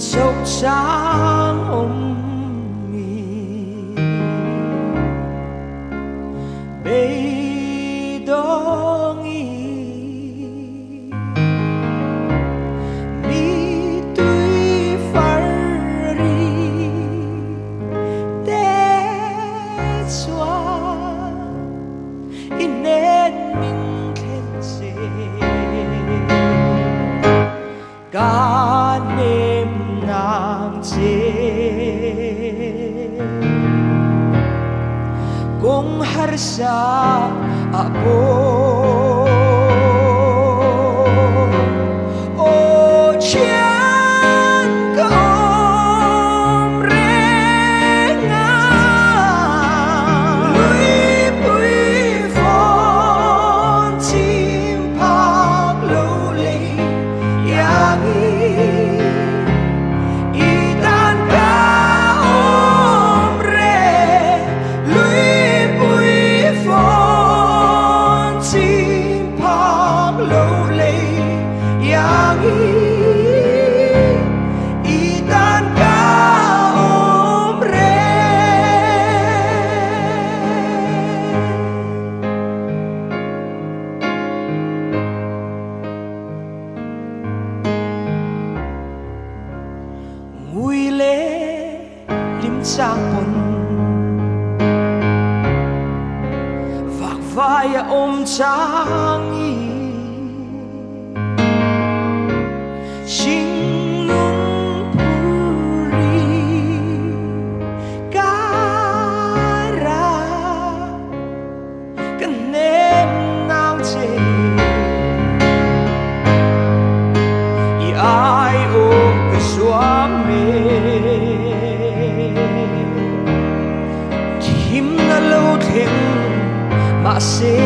Chhoh chang awm mi beidawng i mi tui far ri te chuan i hnen min thlen che. Ka hnem nang che. Kawng harsa ah pawh aw thian ka awm reng a. Luipui fawn chim phak lo lei iangin i tan ka awm reng. Luipui fawn chim phak lo lei iangin i tan ka awm reng. Ngui leh hlim chang pawn vakvai a awm changin hringnung phur i kara ka hnem nang che. I ai aw ka zuam e thimna lo thleng mahse